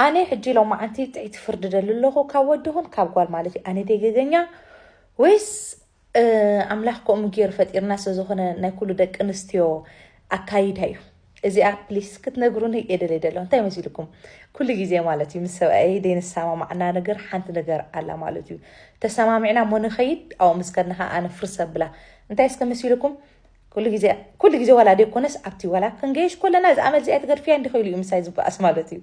ኣነ ሕጂ ሎማዓንቲ ጥዕይቲ ፍርዲ ደሊ ኣለኹ፣ ካብ ወዲ ኹን ካብ ጓል ማለት እዩ። ኣነ ደይ ገገኛ ወይስ ኣምላኽ ከምኡ ገይሩ ፈጢርና ስለ ዝኾነ ናይ ኩሉ ደቂ ኣንስትዮ ኣካይዳ እዩ። እዚኣ ፕሊስ ክትነግሩኒ እየ ደልየ ደሎ። እንታይ መሲልኩም? ኩሉ ግዜ ማለት እዩ ምስ ሰብኣየይ ደይንሰማማዕና ነገር ሓንቲ ነገር ኣላ ማለት እዩ። ተሰማሚዕና እሞ ንኸይድ ኣብኡ ምስ ከድና ኸዓ ኣነ ፍርስ ኣብላ። እንታይ እስከ መሲልኩም? ኩሉ ግዜ ኩሉ ግዜ ዋላ ደይኮነስ ኣብቲ ዋላ ክንገይሽ ኮለና እዛ ኣመል እዚኣ ትገድፍያ እንዲ ኸይሉ እዩ ምሳይ ዝበኣስ ማለት እዩ።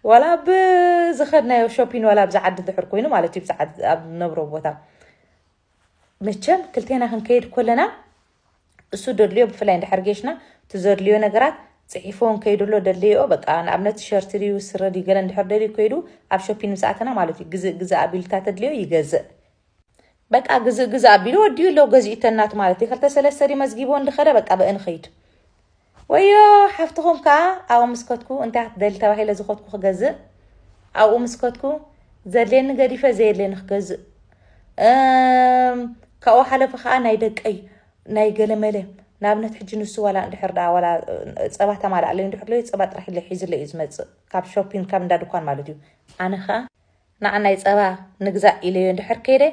ዋላ ብዝኸድናዮ ሾፒን ዋላ ኣብዚ ዓዲ ድሕር ኮይኑ ማለት እዩ ኣብዚ ዓዲ ኣብ ነብሮ ቦታ መቸም ክልቴና ክንከይድ ኮለና እሱ ደድልዮ ብፍላይ እንድሕር ጌሽና እቲ ዘድልዮ ነገራት ፅሒፎ እንከይድሎ ደድልዮ በቃ ንኣብነት ሸርቲ ድዩ ስረ ድዩ ገለ እንድሕር ደልዩ ከይዱ ኣብ ሾፒን ምስ ኣተና ማለት እዩ ግዝእ ግዝእ ኣቢልታ ተድልዮ ይገዝእ። በቃ ግዝእ ግዝእ ኣቢሉ ወዲኡ ኣሎ ገዚኡ ተናት ማለት እዩ። ክልተ ሰለስተ ድዩ መዝጊቦ እንድኸደ በቃ ብእን ኸይድ ወዮ ሓፍትኹም ከዓ ኣብኡ ምስ ከድኩ እንታይ ክትደሊ ተባሂለ ዝኸድኩ ክገዝእ ኣብኡ ምስ ከድኩ ዘድልየኒ ገዲፈ ዘየድልየኒ ክገዝእ እም፣ ካብኡ ሓለፈ ከዓ ናይ ደቀይ ናይ ገለመለ ንኣብነት ሕጂ ንሱ ዋላ እንድሕር ደኣ ዋላ እ፣ ፀባ ተማልኣለይ እንድሕር ለዩ ፀባ ጥራሕ ኢለ ሒዝለ እዩ ዝመፅእ ካብ ሾፒን ካብ እንዳ ድኳን ማለት እዩ። ኣነ ከዓ ንዓ ናይ ፀባ ንግዛእ ኢለዮ እንድሕር ከይደ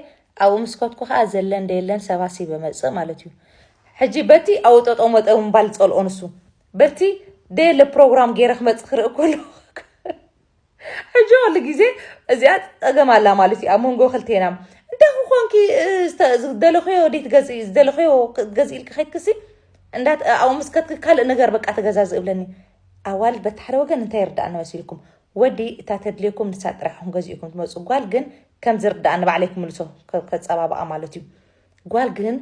ኣብኡ ምስ ከድኩ ከዓ ዘለን ደየለን ሰባሲበ መፅእ ማለት እዩ። ሕጂ በቲ ኣብኡ ጠጠው መጠው ምባል ዝፀልኦ ንሱ በቲ ደየለ ፕሮግራም ገይረ ክመፅእ ክርኢ ከሎ ሕጂ ኩሉ ግዜ እዚኣ ፀገም ኣላ ማለት እዩ ኣብ መንጎ ክልቴና። እንታይ ክኾንኪ እ፣ ዝተ- ዝደለኽዮ ደይ ትገዝኢ ዝደለኽዮ ክትገዝኢ ኢልኪ ከይድክሲ እንዳ ኣብኡ ምስ ከድኪ ካልእ ነገር በቃ ተገዛዝእ እብለኒ። ኣዋልድ በቲ ሓደ ወገን እንታይ ይርዳእኒ መሲልኩም? ወዲ እታ ተድልየኩም ንሳ ጥራሕ ኢኹም ገዚእኩም ትመፁ። ጓል ግን ከም ዝርዳእኒ ባዕለይ ክምልሶ ከ- ከፀባብኣ ማለት እዩ። ጓል ግን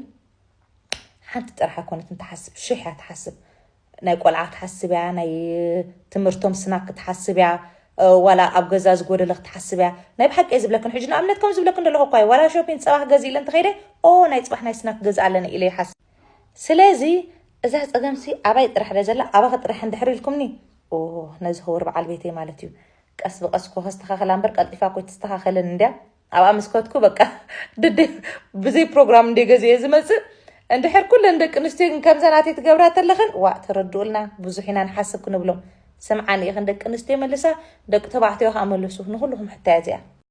ሓንቲ ጥራሕ ኣይኮነትን ትሓስብ፣ ሽሕ እያ ትሓስብ። ናይ ቆልዓ ክትሓስብ እያ፣ ናይ ትምህርቶም ስናክ ክትሓስብ እያ፣ እ፣ ዋላ ኣብ ገዛ ዝጎደለ ክትሓስብ እያ። ናይ ብሓቂ እየ ዝብለክን ሕጂ ንኣብነት ከም ዝብለክን ዘለኹ እኳ እዩ ዋላ ሾፒን ፀባ ክገዝእ ኢለ እንተኸይደ ኦ ናይ ፅባሕ ናይ ስናክ ክገዝእ ኣለኒ ኢለ ይሓስብ። ስለዚ እዛ ፀገምሲ ኣባይ ጥራሕ ደ ዘላ ኣባኺ ጥራሕ እንድሕር ኢልኩምኒ ኦ ነዚ ክቡር በዓል ቤተይ ማለት እዩ ቀስ ብቀስ እኮ ከስተኻኸላ እምበር ቀልጢፋ እኮ ኣይትስተኻኸልን እንድያ። ኣብኣ ምስ ከድኩ በቃ ድድ ብዘይ ፕሮግራም እንደ ገዚኤ ዝመፅእ እንድሕር ኩለን ደቂ ኣንስትዮ ግን ከምዛ ናተይ ትገብራ ተለኽን ዋእ ተረድኡልና ብዙሕ ኢና ንሓስብ ክንብሎም። ስምዓኒ ኢኽን ደቂ ኣንስትዮ መልሳ ደቂ ተባዕትዮ ከዓ መልሱ ንኩልኹም ሕታያ እዚኣ።